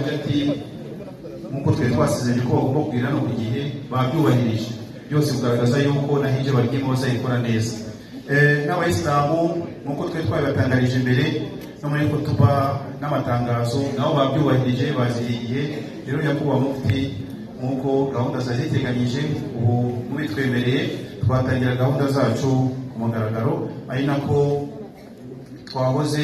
n'abahajati, nk'uko twari twasezeranye ko bagomba kugera no ku gihe, babyubahirije byose, kugaragaza yuko na hijja bagiyemo bazayikora neza. N'abayisilamu, nk'uko twari twabibatangarije mbere no muri kutuba n'amatangazo, nabo babyubahirije, baziriye igihe. Rero nyakubahwa mufti, nk'uko gahunda zari ziteganyije, ubu mubitwemereye twatangira gahunda zacu ku mugaragaro, ari nako twahoze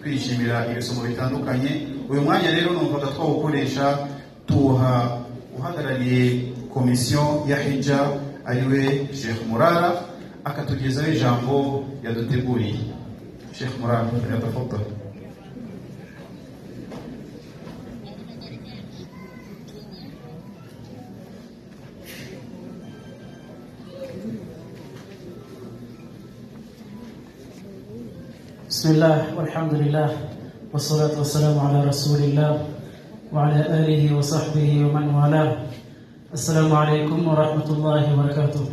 twishimira ibisomo bitandukanye. Uyu mwanya rero numvaga twawukoresha tuwuha uhagarariye komisiyo ya hijja, ariwe Sheikh Murara, akatugezaho ijambo yaduteguriye. Sheikh Murara, yatafadhal. بسم الله والحمد لله والصلاة والسلام على رسول الله وعلى آله وصحبه ومن والاه. السلام عليكم ورحمة الله وبركاته.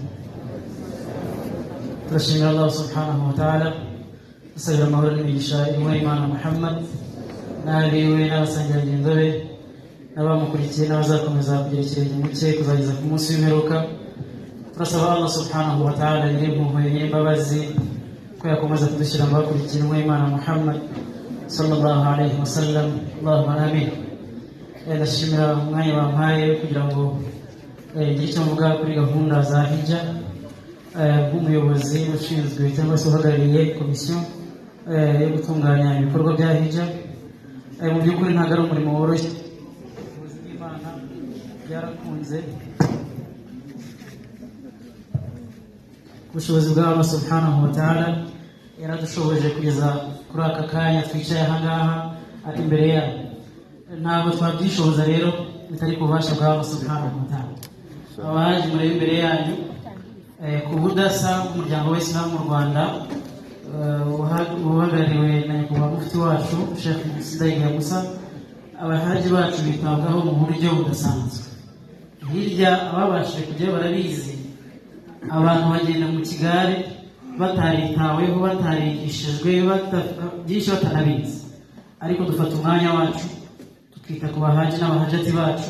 Turashimira Allah subhanahu wa ta'ala, dusabira amahoro n'imigisha intumwa y'Imana Muhammad n'abiwe n'abasangirangendo be n'abamukurikiye n'abazakomeza kugira ikirenge mu cye kuzageza ku munsi w'imperuka. Turasaba Allah subhanahu wa ta'ala, nyir'impuhwe, nyir'imbabazi, ko yakomeza kudushyira mu bakurikiye intumwa y'Imana Muhammad sallallahu alayhi wa sallam. Allahumma amin. Ndashimira umwanya bampaye kugira ngo ngire icyo mvuga kuri gahunda za hijja nk'umuyobozi ushinzwe cyangwa se uhagarariye komisiyo yo gutunganya ibikorwa bya hijja. Mu by'ukuri ntabwo ari umurimo woroshye. Ubuyobozi bw'Imana byarakunze, ubushobozi bwa Allah subhanahu wa ta'ala yaradushoboje kugeza kuri aka kanya twicaye aha ngaha imbere yayo. Ntabwo twabyishoboza rero bitari ku bubasha bwa Allah subhanahu wa ta'ala. Abahaji mureba imbere yanyu, ku budasa bw'umuryango w'Isilamu mu Rwanda uhagarariwe na nyakubahwa mufti wacu Sheikh Sindayigaya Musa, abahaji bacu bitabwaho mu buryo budasanzwe. Hirya ababashije kujyayo barabizi, abantu bagenda mu kigare bataritaweho, batarigishijwe, byinshi batanabizi, ariko dufata umwanya wacu tukita ku bahaji n'abahajati bacu,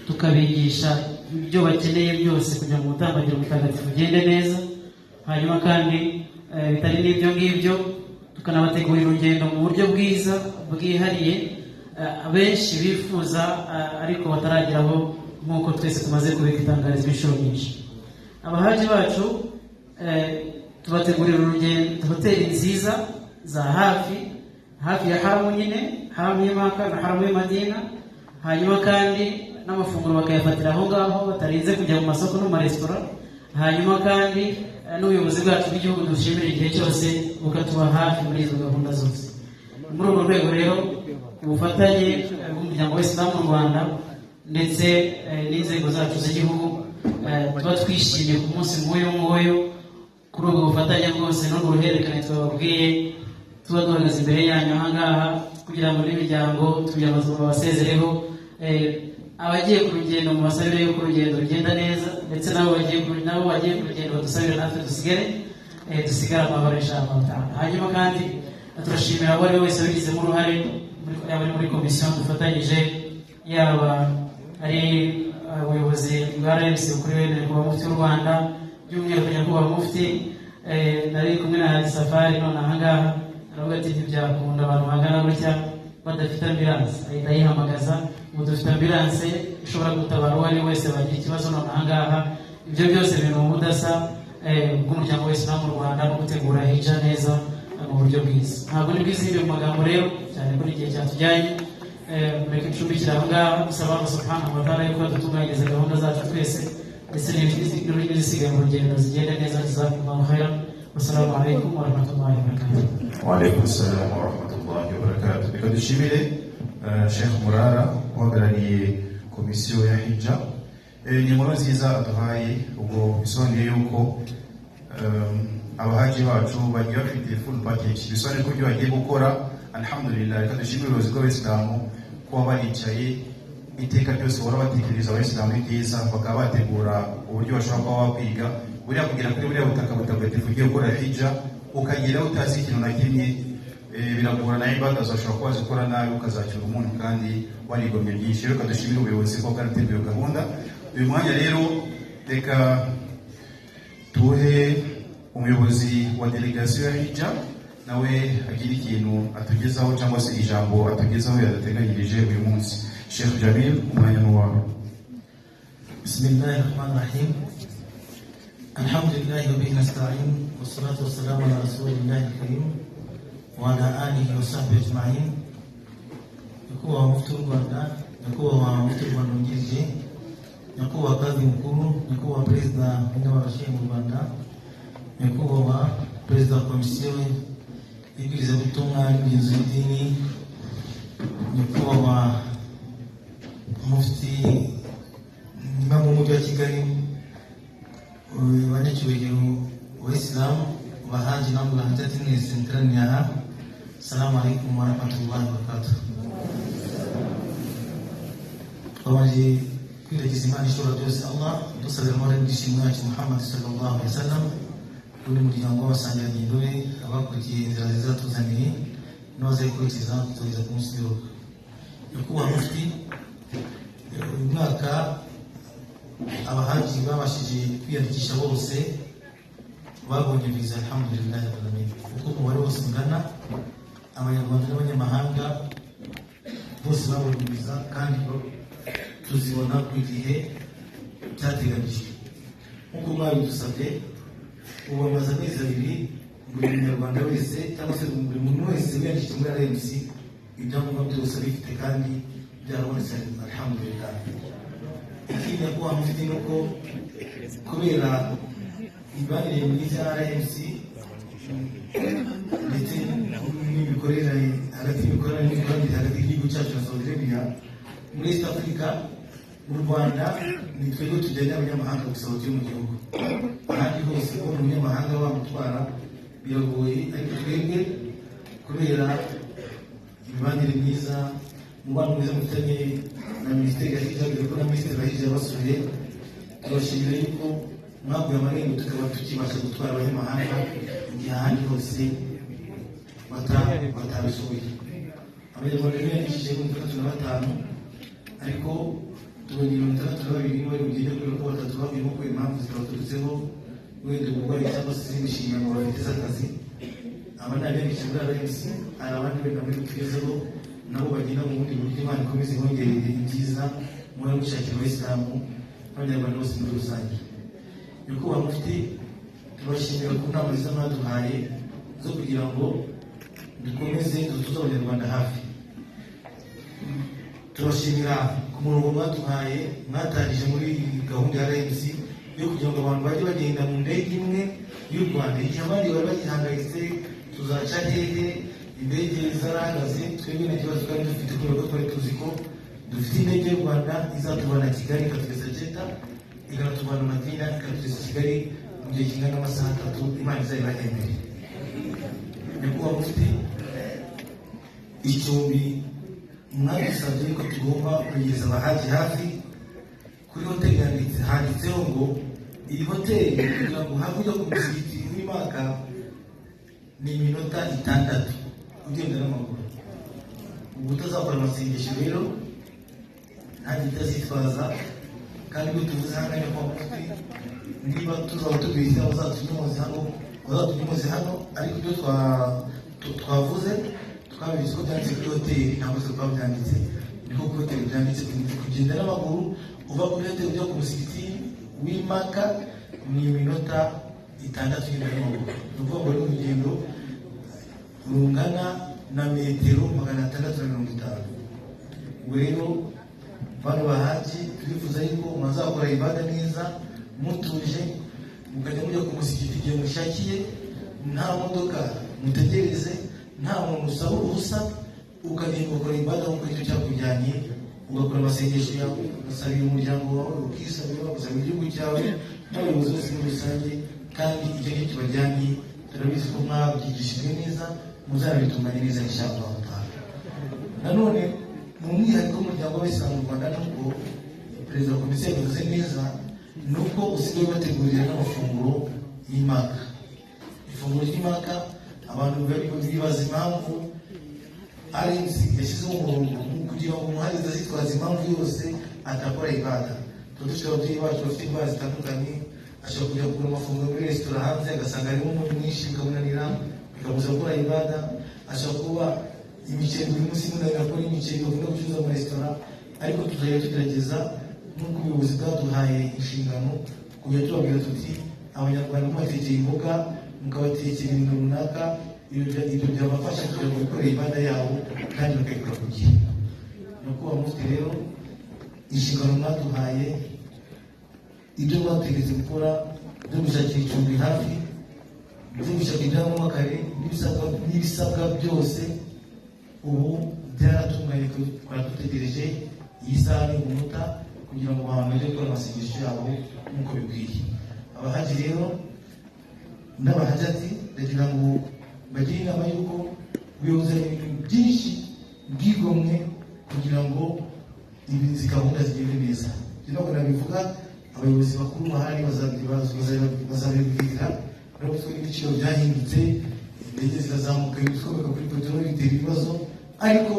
tukabigisha ibyo bakeneye byose kugira ngo umutambagiro mutagatifu ugende neza. Hanyuma kandi bitari n'ibyo ngibyo, tukanabategurira urugendo mu buryo bwiza bwihariye, abenshi bifuza ariko batarageraho, nk'uko twese tumaze kubitangarizwa inshuro nyinshi. Abahaji bacu tubategurira urugendo, hoteli nziza za hafi hafi ya haramu nyine, haramu y'Imaka na haramu y'Imadina. Hanyuma kandi n'amafunguro bakayafatira aho ngaho batarinze kujya mu masoko no mu maresitora. Hanyuma kandi n'ubuyobozi bwacu bw'igihugu dushimira igihe cyose bukatuba hafi muri izo gahunda zose. Muri urwo rwego rero, ubufatanye bw'umuryango w'Isilamu mu Rwanda ndetse n'inzego zacu z'igihugu, tuba twishimiye ku munsi nk'uyu nguyu kuri ubwo bufatanye bwose n'urwo ruhererekane twababwiye, tuba duhagaze imbere yanyu aha ngaha kugira ngo n'imiryango, tugira ngo tubasezereho. Abagiye ku rugendo mu basabire yuko urugendo rugenda neza, ndetse nabo bagiye ku rugendo badusabire natwe dusigare amahoro inshallah ta'ala. Hanyuma kandi turashimira uwo ari we wese wabigizemo uruhare, yaba ari muri komisiyo dufatanyije, yaba ari ubuyobozi bwa RMC kuri wene nyakubahwa mufti w'u Rwanda, by'umwihariko nyakubahwa mufti. Nari kumwe na Haji Safari none aha ngaha, aravuga ati: "Ntibyakunda abantu bangana gutya badafite ambulance." Ahita ayihamagaza. Ubu dufite ambulance ishobora gutabara uwo ari we wese wagira ikibazo none aha ngaha. Ibyo byose biri mu budasa bw'umuryango w'Isilamu mu Rwanda no gutegura hija neza mu buryo bwiza. Ntabwo ni bwizihirwe mu magambo rero cyane ko n'igihe cyatujyanye. Mureke ncumbikire aho ngaho, dusaba Allah subhanahu wa ta'ala yuko yadutunganyiriza gahunda zacu twese, ndetse n'izisigaye mu rugendo zigende neza. Jazakumullahu khairan, wassalamu alaikum warahmatullahi wabarakatuh. Wa salam wa rahmatullahi wa barakatuh. Reka dushimire Sheikh Murara uhagarariye komisiyo ya hijja. Ni inkuru nziza aduhaye, ubwo bisobanuye yuko abahaji bacu bagiye bafite full package, bisobanuye ko ibyo bagiye gukora, alhamdulillah. Reka dushimire ubuyobozi bw'abayisilamu kuba baricaye iteka ryose bahora batekereza abayisilamu ibyiza, bakaba bategura uburyo bashobora kuba bakwiga buriya kugera kuri buriya butaka butagatifu ugiye gukora hijja, ukagera utazi ikintu na kimwe. Biragorana, imbaraga zashobora kuba zikora nabi, ukazacyura umuntu kandi warigomye byinshi. Reka dushimire ubuyobozi ko bwarateguye iyo gahunda. Uyu mwanya rero reka tuhe umuyobozi wa delegasiyo ya Hija, nawe agira ikintu atugezaho cyangwa se ijambo atugezaho yaduteganyirije uyu munsi. Sheikh Jamil, umwanya ni uwawe. بسم الله الرحمن الرحيم، الحمد لله وبه نستعين، والصلاة والسلام على رسول الله الكريم وعلى آله وصحبه أجمعين. Nyakubahwa Mufti w'u Rwanda, Nyakubahwa Mufti w'u Rwanda wungirije, Nyakubahwa Kazi Mukuru, Nyakubahwa Perezida w'Inama y'Abashehe mu Rwanda, Nyakubahwa Perezida wa Komisiyo y'Ibwirizabutumwa n'Imigenzo y'Idini, Nyakubahwa Mufti Imam w'Umujyi wa Kigali, banyacyubahiro Abayisilamu, bahaji namwe bahajati mwese muteraniye aha, salamu alaikum warahmatullahi wabarakatuh. Twabanje kwiragiza Imana Ishobora byose, Allah, dusabira amahoro n'ibyishimo yacu Muhammad sallallahu alaihi wasallam, undi muryango w'abasangirangendo be, abakurikiye inzira nziza tuzaniye n'abazayikurikiza kuzageza ku munsi w'imperuka. Nyakubahwa Mufti, uyu mwaka abahaji babashije kwiyandikisha bose babonye viza, alhamdulillah alamin. Kuko umubare wose ungana, Abanyarwanda n'abanyamahanga bose babonye viza kandi tuzibona ku gihe cyateganyijwe nk'uko mwabidusabye. Ubu bamaze amezi 2, buri munyarwanda wese cyangwa se buri muntu wese wiyandikishije muri RMC ibyangombwa byose bifite kandi byarabonetse, alhamdulillah. Ikindi, nyakubahwa Mufti, ni uko kubera imibanire myiza ya RMC ndetse n'imikorere hagati y'imikorere n'imikoranire hagati y'igihugu cyacu na Saudi Arabia muri East Africa, mu Rwanda ni twebwe tujyanye abanyamahanga gusa batuye mu gihugu. Ahandi hose kubona umunyamahanga wamutwara biragoye, ariko twebwe kubera imibanire myiza, umubano mwiza mufitanye na Minisiteri ya Hija, dore ko na Minisitiri wa Hija yabasuye, turabashimira yuko mwaguye amarembo tukaba tukibasha gutwara abanyamahanga igihe ahandi hose batabishoboye. Abanyarwanda biyandikishije 65, ariko tubonye 62 bari bugende kubera ko batatu bavuyemo kubera impamvu zitabaturutseho, wenda uburwayi cyangwa se izindi nshingano bafite z'akazi. Aba ni abiyandikishije muri RMC. Hari abandi wenda muri tugezeho nabo bagenda mu bundi buryo. Imana ikomeze ibongerere ibyiza muhora mushakira Abayisilamu n'Abanyarwanda bose muri rusange. Nyakubahwa Mufti, tubashimira ku nama nziza mwaduhaye zo kugira ngo dukomeze dutuze Abanyarwanda hafi. Turabashimira ku murongo mwaduhaye, mwatangije muri gahunda ya RMC yo kugira ngo abantu bajye bagenda mu ndege imwe y'u Rwanda, igihe abandi bari bagihangayitse tuzaca hehe, indege zarahagaze. Twebwe nta kibazo twari dufite kubera ko twari tuzi ko dufite indege y'u Rwanda izatuvana Kigali ikatugeza Jeddah, ikanatuvana Madina ikatugeza Kigali mu gihe kingana n'amasaha 3. Imana izabibahembere. Nyakubahwa Mufti, icumbi mwadusabye ko tugomba kugeza abahaji hafi kuri hoteli, handitseho ngo iyi hoteli kugira ngo uhave ujya ku musigiti w'Imaka ni iminota 6 ugenda n'amaguru. Ubwo utazakora amasengesho rero nta utazitwaza. Kandi ibyo tuvuze hano, nyakubahwa Mufti, niba tuzaba tubwira bazatunyomoze hano, bazatunyomoze hano, ariko ibyo twavuze twabizi ko byanditse kuri hoteli, ntabwo se twabyanditse, niko kuri hoteli byanditse. Kugenda n'amaguru uva kuri hoteli ujya ku musigiti w'Imaka ni iminota 6 ugenda n'amaguru. Ni ukuvuga ngo ni urugendo rungana na metero 650. Ubwo rero bano bahaji turifuza yuko mwazakora ibada neza mutuje, mukajya mujya ku musigiti igihe mushakiye, nta modoka mutegereze, nta muntu usaba uruhusa, ukagenda ugakora ibada nk'uko icyo cyakujyanye, ugakora amasengesho yawe, ugasabira umuryango wawe, ukisabira, ugasabira igihugu cyawe n'abayobozi bose muri rusange. Kandi icyo ngicyo kibajyanye turabizi ko mwabyigishijwe neza, muzanabitunganya neza inshallah taala. Nanone mu mwihariko w'umuryango w'Abayisilamu mu Rwanda, nuko perezida wa komisiyo yabivuze neza, ni uko usigaye bategurira n'amafunguro y'Imaka. Ifunguro ry'Imaka Abantu bibaza impamvu RMC yashyizeho umurongo kugira ngo umuhaji azitwaza impamvu yose adakora ibada. Tuba dufite ababyeyi bacu bafite indwara zitandukanye, ashobora kujya kugura amafunguro muri resitora hanze agasanga harimo umunyu mwinshi, bikamunanira, bikamubuza gukora ibada. Ashobora kuba imiceri buri munsi imunanira kubona imiceri bakunda gucuruza mu resitora. Ariko tuzajya tugerageza, nk'uko ubuyobozi bwaduhaye inshingano, kujya tubabwira tuti: "Abanyarwanda mubatekeye imboga, mukabatekera ibintu runaka, ibyo byabafasha kugira ngo bikorere ibada yabo kandi bakayikora ku gihe." Nyakubahwa Mufti, rero inshingano mwaduhaye, ibyo mwadutegetse gukora byo gushakira icumbi hafi, byo gushaka ibyangombwa kare n'ibisabwa byose, ubu byaratunganye. Twari dutegereje iyi saha n'umunota kugira ngo abantu bajye gukora amasengesho yabo nk'uko bikwiye. Abahaji rero n'abahajati, ndagira ngo bagire inama y'uko ubuyobozi hari ibintu byinshi bwigomwe kugira ngo izi gahunda zigende neza. Ibyo ntabwo nabivuga, abayobozi bakuru bahari bazabibwira. Urabona ko ibiciro byahindutse, indege zirazamuka, ibikomoka kuri peteroli bitera ibibazo, ariko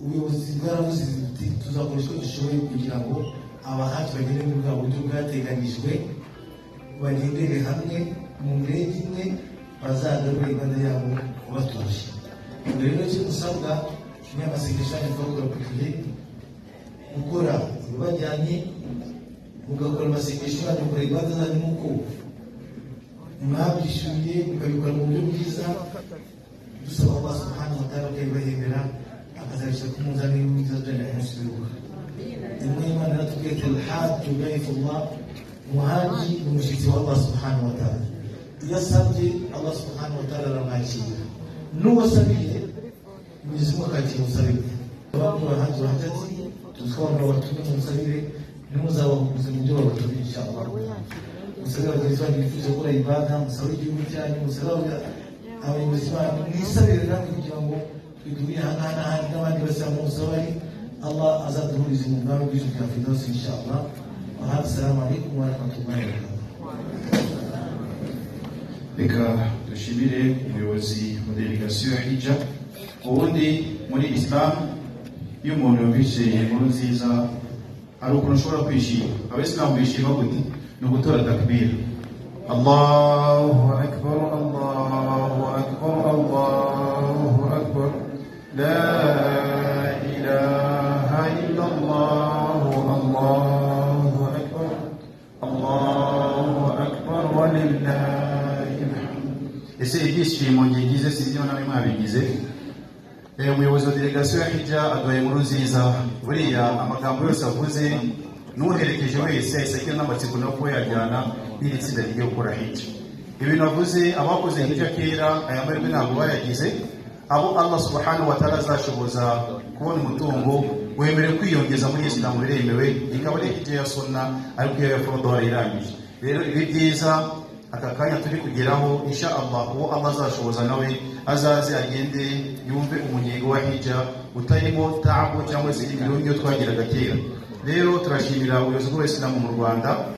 ubuyobozi bwaravuze buti: "Tuzakora icyo dushoboye kugira ngo abahaji bagende muri bwa buryo bwateganyijwe, bagendere hamwe mu ndege imwe, bazagarure ibada yabo batuje." Ubwo rero icyo musabwa ni amasengesho yanyu twakora ku gihe, gukora ibibajyanye, mugakora amasengesho yanyu, mukora ibada zanyu nk'uko mwabyishyuye, mukabikora mu buryo bwiza. Dusaba Allah subhanahu wa ta'ala akabibahembera, akazabishyira ku munzani w'ibyiza byanyu ku munsi w'imperuka. Imwe Imana yaratubwiye ati: "Alhajju dayfullah", muhaji ni umushyitsi wa Allah subhanahu wa ta'ala. Iyo asabye, Allah subhanahu wa ta'ala aramwakira, n'uwasabiye Mwenyezi Mungu akakira ubusabe bwe. Abantu bahaji, bahajati, tuzi ko abantu babatumye, mumusabire, ntimuzabahuguze mu byo babatumye inshallah. Musabe bagenzi banyu bifuza gukora ibada, musabe igihugu cyanyu, musabe abayobozi banyu, mwisabire namwe kugira ngo twiduhurire aha ngaha n'ahandi n'abandi basilamu bose bari, Allah azaduhurize mu bwami bw'ijuru bya Firdausi inshallah. Assalamu alaikum wa rahmatullahi wa barakatuh. Reka dushimire umuyobozi wa delegasiyo ya hija. Ubundi muri Isilamu, iyo umuntu yumvise inkuru nziza hari ukuntu ushobora kwishima. Abayisilamu bishima gute? Ni ugutora takbir: Allahu akbar, Allahu akbar, Allahu akbar, la ilaha illa Allah, Allahu akbar, Allahu akbar, walillahil hamd. Ese ibyishimo ngigize sinzi niba nawe mwabigize. Umuyobozi wa delegasiyo ya hija aduhaye inkuru nziza. Buriya amagambo yose avuze, n'uherekeje wese ahise agira n'amatsiko no kuba yajyana n'iri tsinda rigiye gukora hija. Ibintu avuze, abakoze hija kera aya mahirwe ntabwo bayagize. Abo Allah subhanahu wa ta'ala azashoboza kubona umutungo wemerewe kwiyongeza muri Isilamu, biremewe, ikaba ari hija ya sunna, ariko iyo ya fardhu warayirangije. Rero ibi byiza aka kanya turi kugeraho, insha Allah, uwo Allah azashoboza nawe azaze agende yumve umunyenga wa hija utarimo tabu cyangwa se ibirungo twagiraga kera. Rero turashimira ubuyobozi bw'Abayisilamu mu Rwanda.